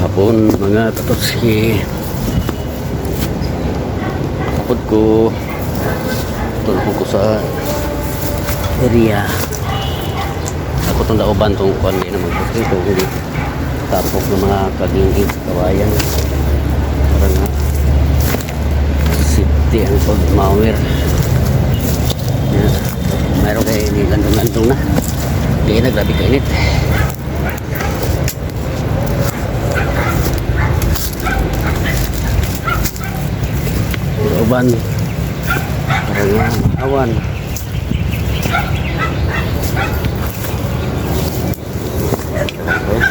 Hapon, mga katotsi. Kapod ko tulpo ko sa area. Ako itong dauban tong kuan di na magbuti ito hindi tapok ng mga kagingig kawayan para nga safety ang pagmawer. Yan. Mayroon kay ni landong-landong na. Di na grabe kainit. Uban para nga maawan. Okay.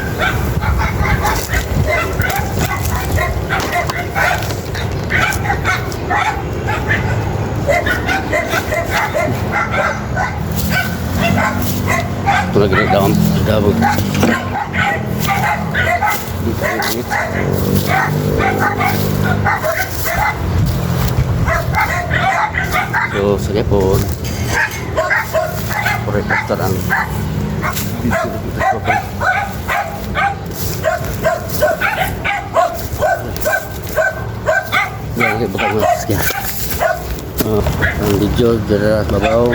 Ito lagi na daw dabog. Dito ang init. So, sige po. Correct after ang video dito ko. Yan, okay, butang na. Sige. Ang video, dira sa babaw.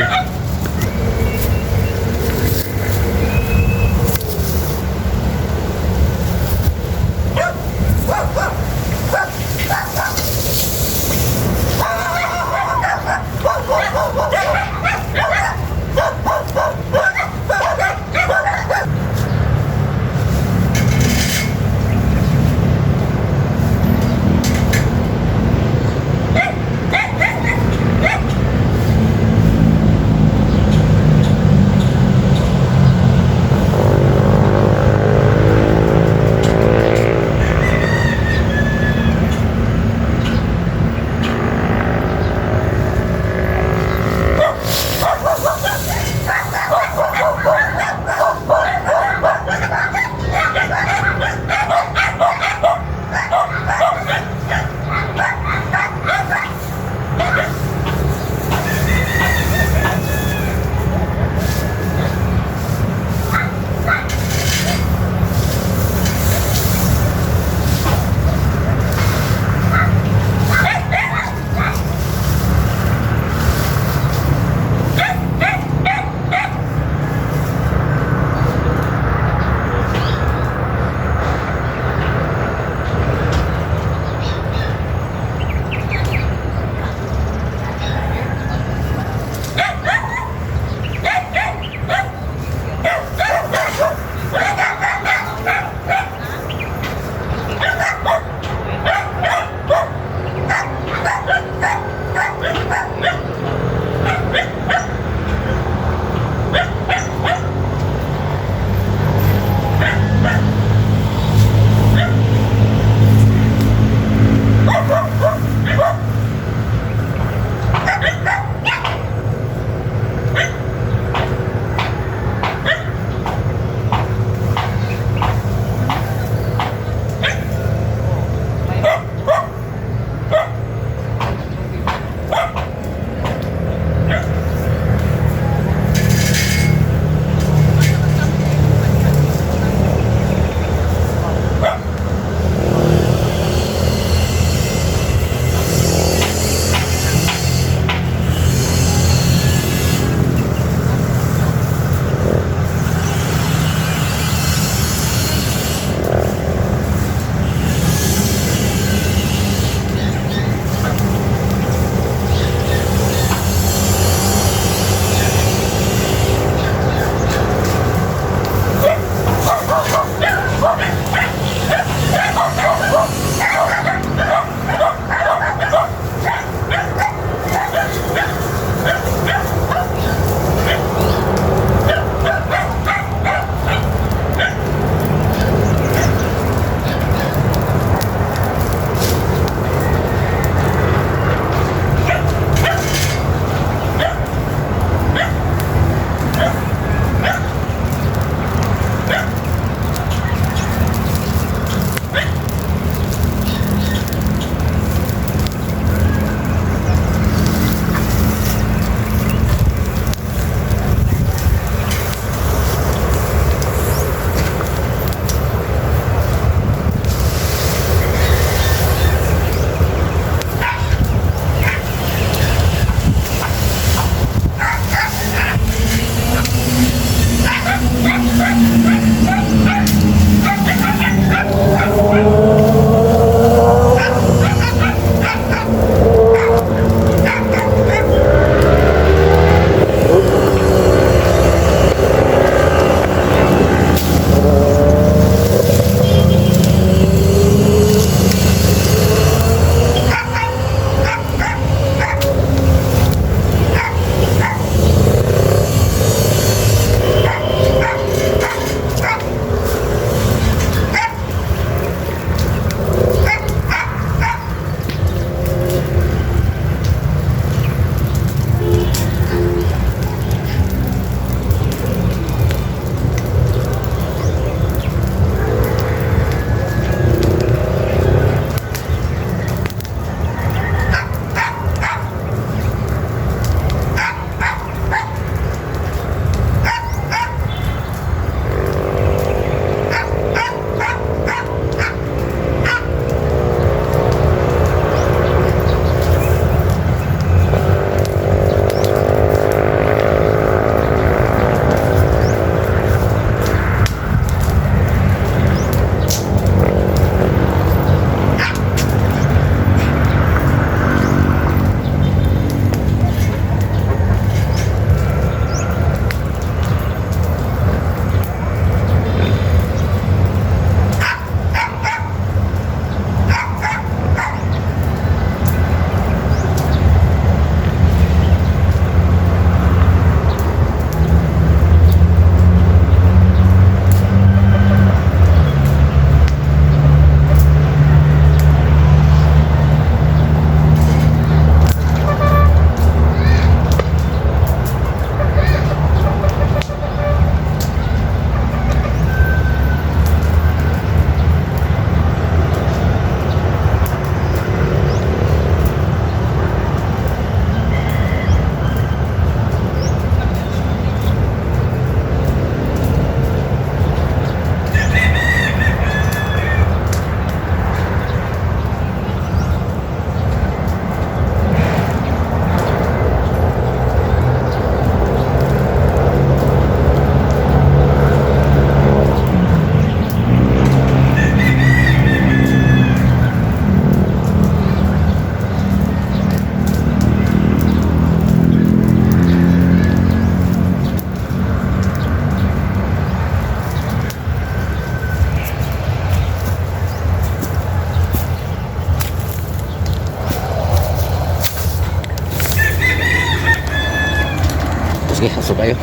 Sige, aso kayo.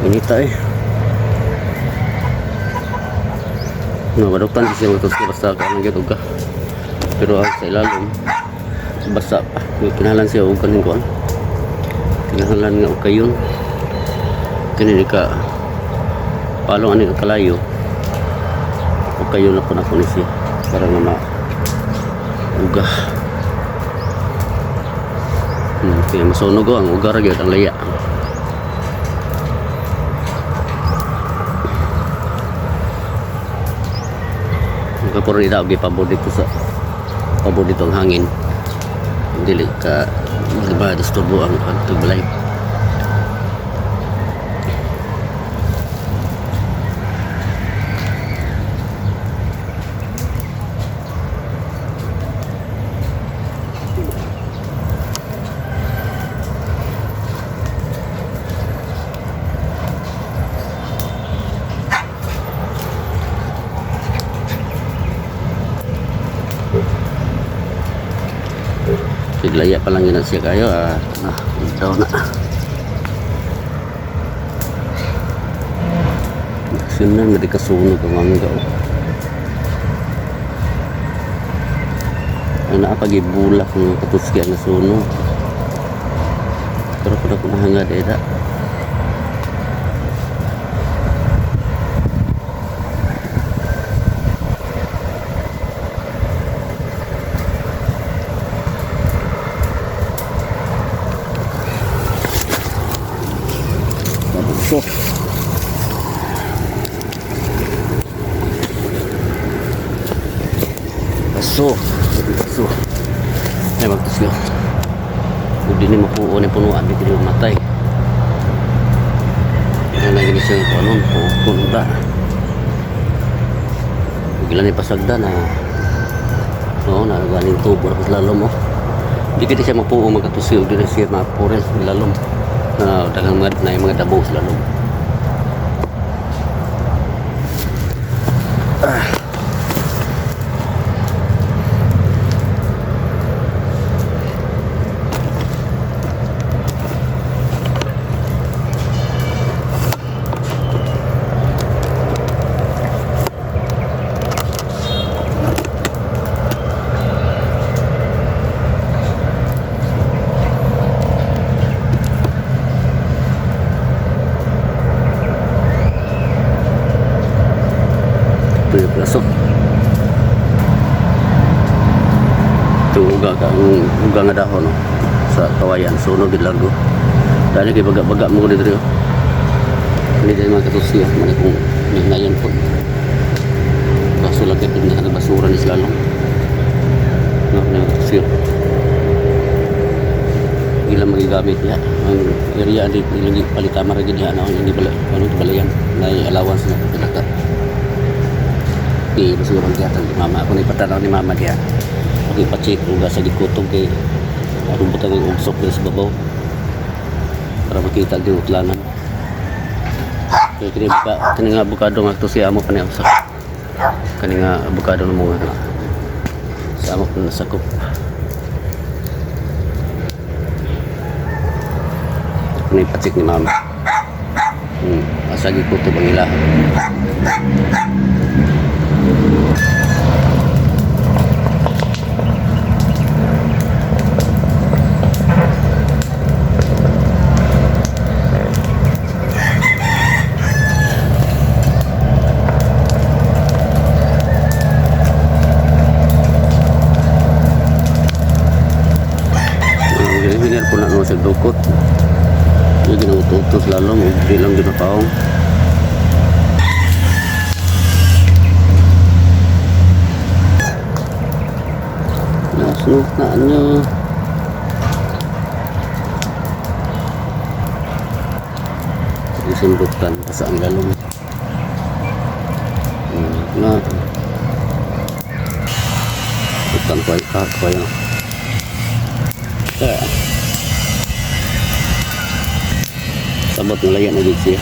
Inita eh. No, baduktan siya mga tuski basta ka nang ka. Pero ang sa ilalom basa pa. May kinahanglan siya og kaning kuan. Kinahanglan nga og kayon. Kini ni ka palong ani ka kalayo. Og kayon na po na ni siya para nga ma uga. Kaya masunog oh, ang uga ra gyud ang laya. Kapuro ni tao gipabor dito sa pabor dito ang hangin. Dili ka di ba disturbo ang tugbalay. Siglaya pa lang yun na siya kayo. Ito na. Sunan nga di kasunog ang mangga. Oh. Ang naapagibulak ng katuski ang nasunog. Pero kung ako nahangad eh da. Mabukso. Aso. Aso. Ay, magtusyo. Kung di ni mapuo ni punuan, di kini mamatay. Ano na gini siya kung anong pupunta. Bigla ni pasagda na. Oo, nagaling tubo na lalom oh. Di kini siya mapuo magkatusyo, di na siya mapures lalom. Na daghang mga na yung mga dabo sa lalom. Tuyo plaso. Ito uga ka, ang uga nga dahon no? Sa kawayan, sunog gid largo. Dali kay baga-baga mo dito. Hindi tayo mga katusiya, man kung ngayon po. Kaso lang kayo na basura ni sila lang. No, na katusiya. Ilang magigamit niya. Ang area di ilang palitama ra gid niya ano hindi bala ano to balayan na allowance na pila ka. Di siguro ang gihatan ni mama. Ako na ipatanaw ni mama diha. Ako ipacheck kung sa gikutog kay aron butang ang ugsok diri sa babaw para makita di utlanan. Kay kini buka kini nga abukado nga to siya amo pa niya sa kani nga abukado na mga na sa amo pa nasakop. Ako na ipacheck ni mama. Asa gikutob ang ilaha. Ang po na naman sa dukot. Yung ginauto-utos lalong, ug di lang ginakaong. Nasnok na ano. Isundukan pa sa ang lalong. Na. Kuya. Kaya, sabot nalaya na gid siya.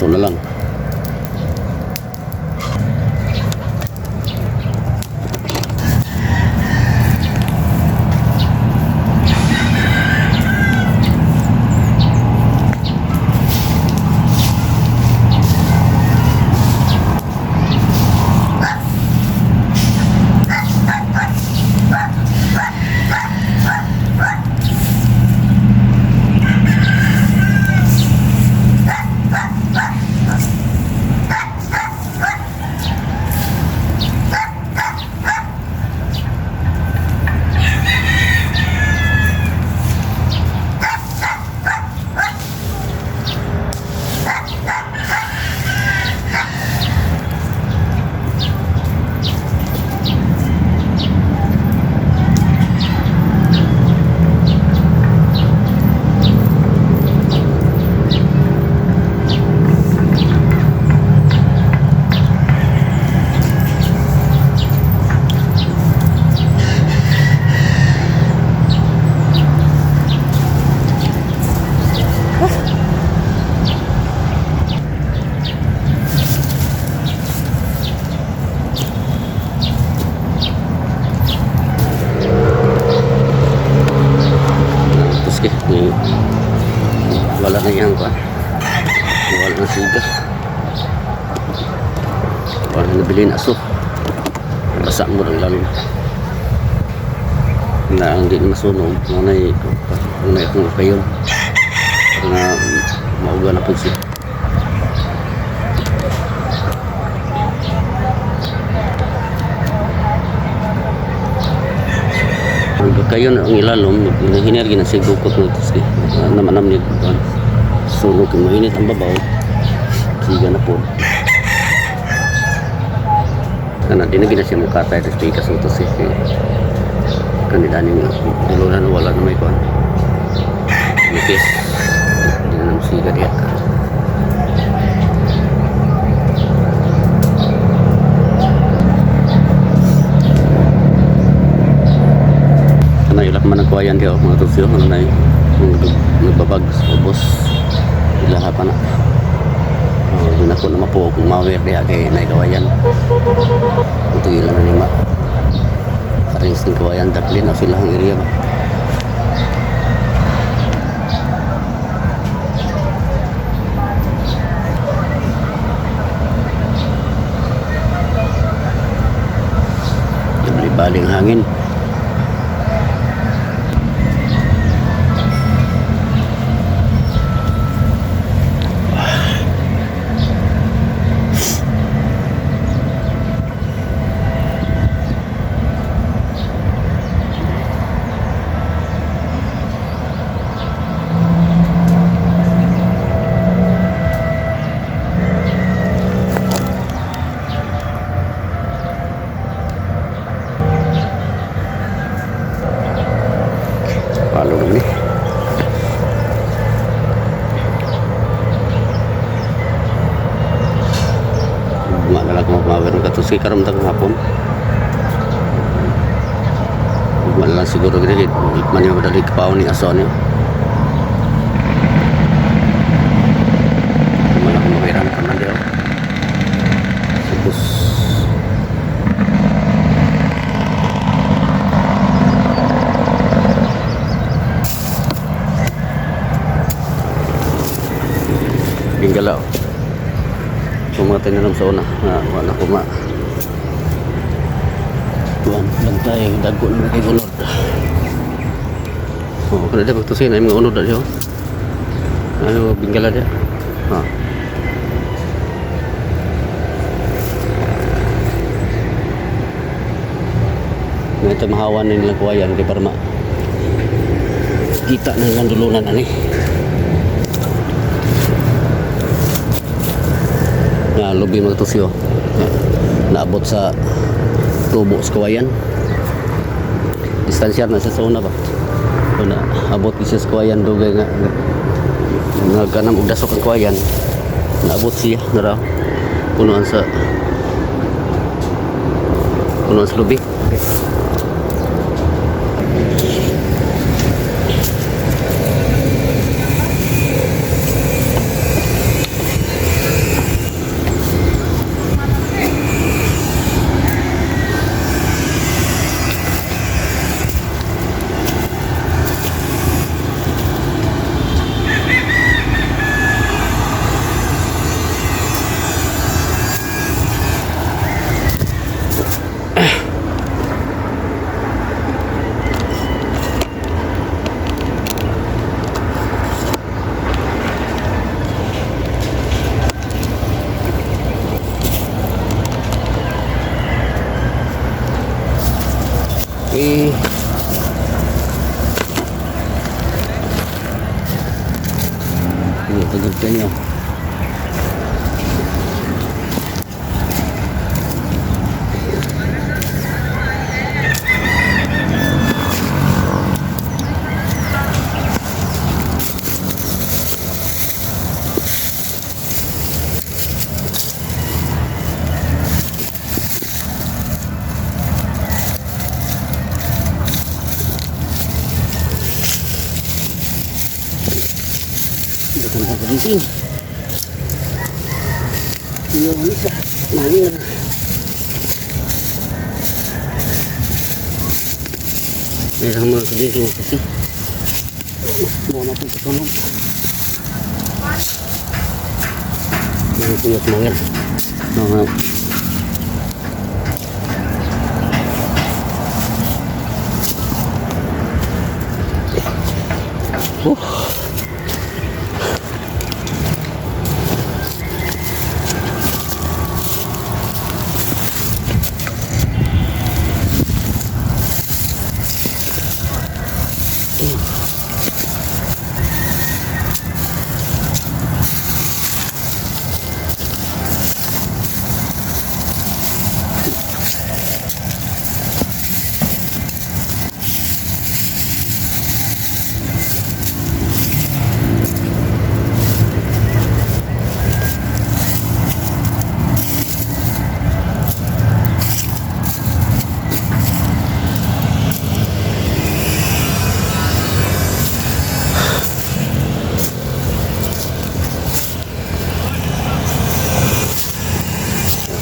So na lang. Tapos kay wala na yan kuan. Wala na siga. Wala na nabili na aso. Basa mo lang lalim. Na ang di na masunog, ngunay akong kayon. Nga mauga na po siya. Ang kayon ang ilalom, hiner gina siya dukot ng tos kay. Naman ni kuan. Sunog kay mainit ang babaw. Siga na po. Kana di na gina siya mukatay tapos pikas ng tos eh. Kanila ning dulunan wala na may kuan. Nipis. Di na naman siga diya. Kana ilak man ang kuwayan diya mga tusyo ano na nagbabag sa ubos ilaha pa na. Oh, di na ko na mapuo kung mawer diya kay naikawayan. Ito ilan na nima. Arrange ng kawayan daplin o sila ang area ba. Baling hangin. Palo naman eh. Bunga na lang kung mawer ng katusi karon tag hapon. Bunga na lang siguro gini man yung madali kapaon ni aso niyo. Wala akong mawiran pa na diyo. Tapos Binggala. Sumatay na lang sa una. Nga, wala ko ma. Tuan, bantay, dagko na kay unod. Oh, kada dapat tusin ay mga unod na diyo. Ano, binggala diya. Ha. Ito mahawan na nilang kawayan kay para ma kita na nilang dulunan ani. Nga lubi mga tusyo. Naabot sa tubo sa kawayan. Distansyar na siya sa una ba. Una, abot siya sa kawayan dugay nga nagkanam og dasok ang kawayan. Naabot siya nara punuan sa lubi. Okay. Eh, Hindi, tagod kayo. Hindi ko na. Yung isa, mawir. May mga kabising kasi. Muna po ito. Yung kuyot mawir. Mga Oh.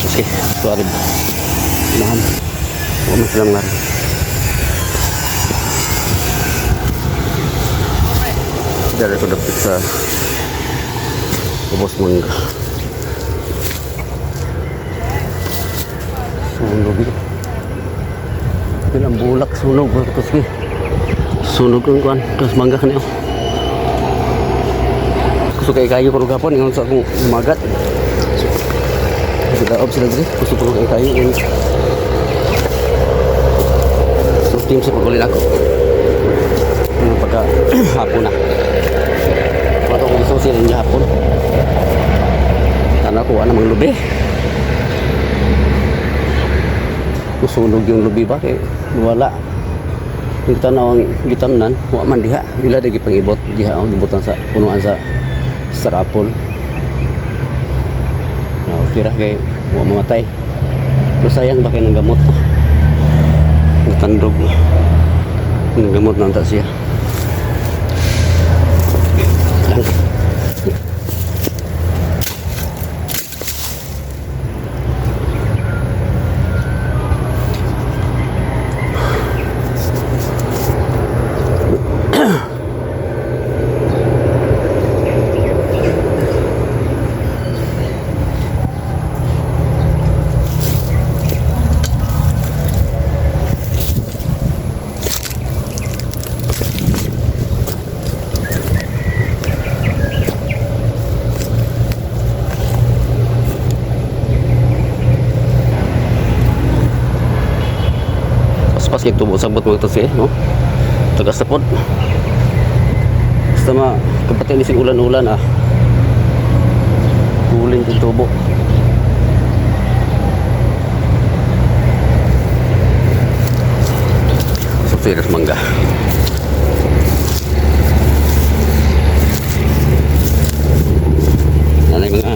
Okay, sorry. Nahan. Huwag mo silang lari. Dari ko dapat sa ubos mangga. Sunog yun. Yun ang bulak, sunog. Kasi sunog ang kuan. Tapos mangga ka niyo. Gusto kay kayo kung gapon, ingon sa akong umagat. Gidaob sila diri. Gusto ko kay kayo. So team sa pagulin ako. Ano pagka hapon na. Wato ko gusto sila niya hapon. Tanaw ko wala namang lubi. Musunog yung lubi ba kay wala. Yung tanaw ang gitamnan, wa man diha. Ila di gipangibot diha ang gibutan sa punuan sa sarapol. Na okay ra kay wa mamatay. Pero sayang ba kay ng gamot? Natandog. Ng gamot na anta siya. Lang. Lapas kay tubo sabot mga tusi, no? Tagas na pod. Basta ma kapatid ni sig ulan-ulan ah. Guling kong tubo. So, serious mangga. Nanay mga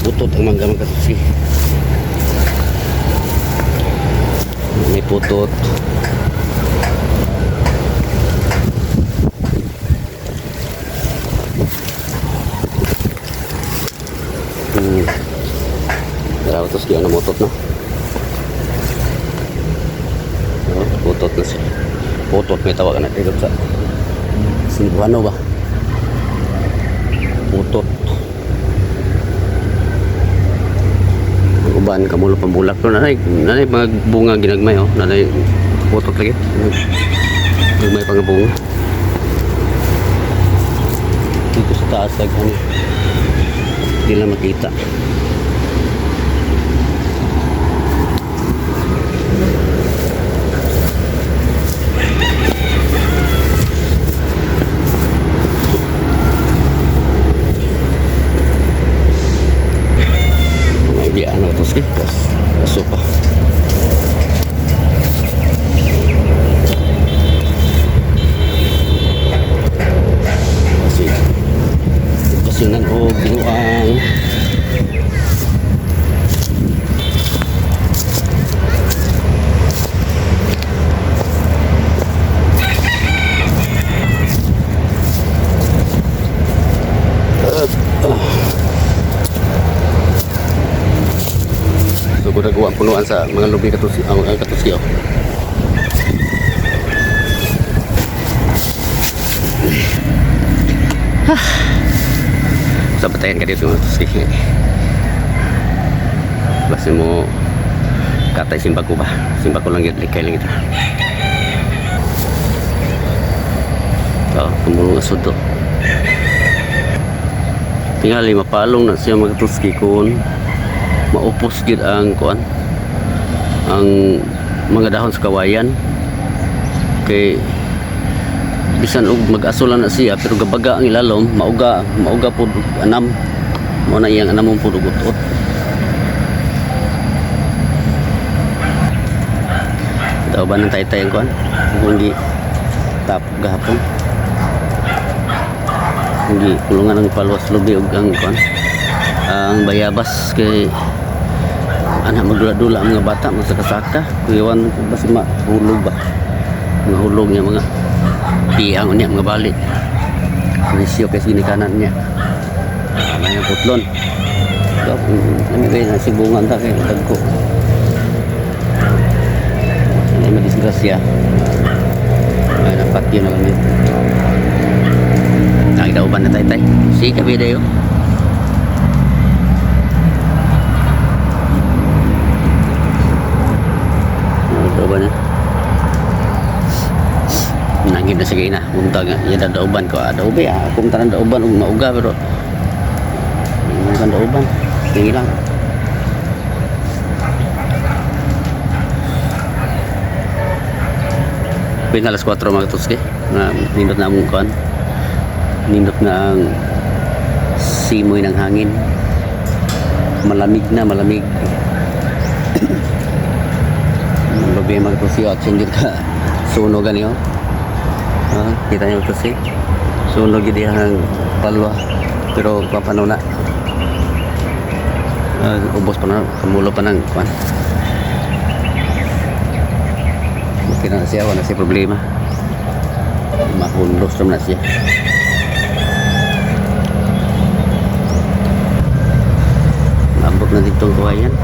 putot ang mangga, mga kasusi. May putot. Dalawa tos di ano motot no. Oh, putot na siya. Putot may tawag na dito sa Cebuano ba? Putot. Ang uban kamulo pambulak no nanay nanay mga bunga ginagmay oh nanay putot lagi. Gagmay pa nga bunga. Dito sa taas daghan. Hindi lang makita. Mga biyaan na ito. Sige, kaso pa. Kasi, kasinan o binuang. So kung nagawa ang punuan sa mga lubi katusi, ang mga katusi oh. Sa batayan ka dito mga katusi. Basta mo katay simba ko ba? Simba ko lang yun, likay lang ito. Oh, tumulong asod to. Tingali mapalong na siya mga katuski kung maupos gid ang kuan ang mga dahon sa kawayan kay bisan og mag-aso lang na siya pero gabaga ang ilalom mauga mauga pud og anam mo na iyang anamon pud og utot. Daw ba ng taytay ang kuan kung gi tap gahapon hindi kulungan ang palwas lubi og ang kuan ang bayabas kay ana magdula-dula ang mga bata magsakasaka kuyawan ko ba si mahulog ba mga hulog niya mga piyang niya mga balik presyo kay ginikanan niya may ang putlon. So, kami kayo na sibungan ta kay dagko ay madisgrasya ay napatyo na kami nakita na tayo tay si kabi dayo. Ano ba na? Nangib na sige na. Buntag nga. Yan ang dauban ko. Ah, daubi ah. Kung tanan dauban, ug mauga pero hindi kan dauban. Sige lang. Pin alas 4 mga katuski. Na nindot na among kuan. Nindot na ang simoy ng hangin. Malamig na, malamig. Ang mga katuski. At sundin ka. Sunog ganyo. Ah, kita niyo ito si. Sunog yun ang palwa. Pero papano na. Ah, ubos pa na, kamulo pa ng kwan. Okay na siya, wala siya problema. Mahundos naman na siya. Lambot na dito ang kawayan.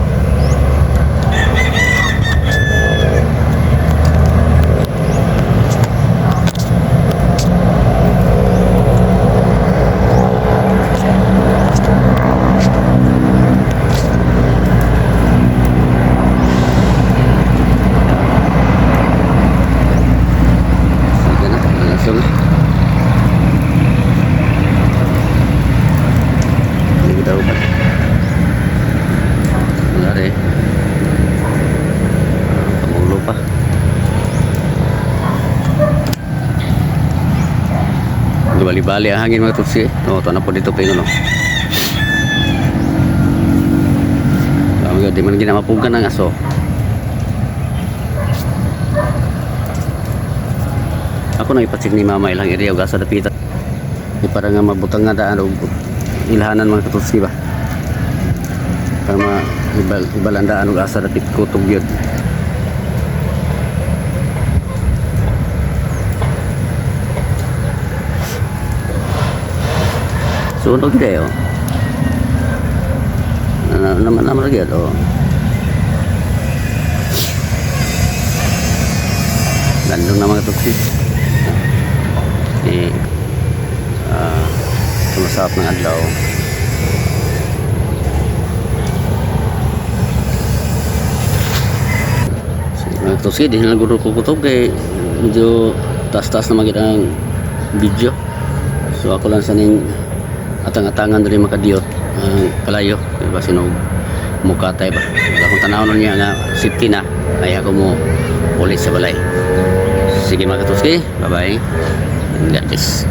Sige na, langsung na. Hindi daw ba? Bali-bali ang hangin, mga tutsi. Oh, ito na po dito pingo, no. Tama, di man ginamapugan ang aso. Ako nang ipatsik ni mama ilang area ug asa dapita. Di para nga mabutang nga daan og ilhanan, mga katutsi ba. Para ma ibal ibalandaan og asa dapit kutog yun. Sunog gid ayo. Na naman naman lagi oh. Landong na, mga tutsi. Eh, sumasarap ng adlaw. So, mga tutsi, di na guro ko kutob kay medyo taas-taas na magit ang video. So ako lang sa ning atang-atangan diri makadiyot ang kalayo diba sinog mukatay ba. Wala akong tanaw nun niya nga safety na ay ako mo ulit sa balay. Sige, mga katuski, bye bye. God bless.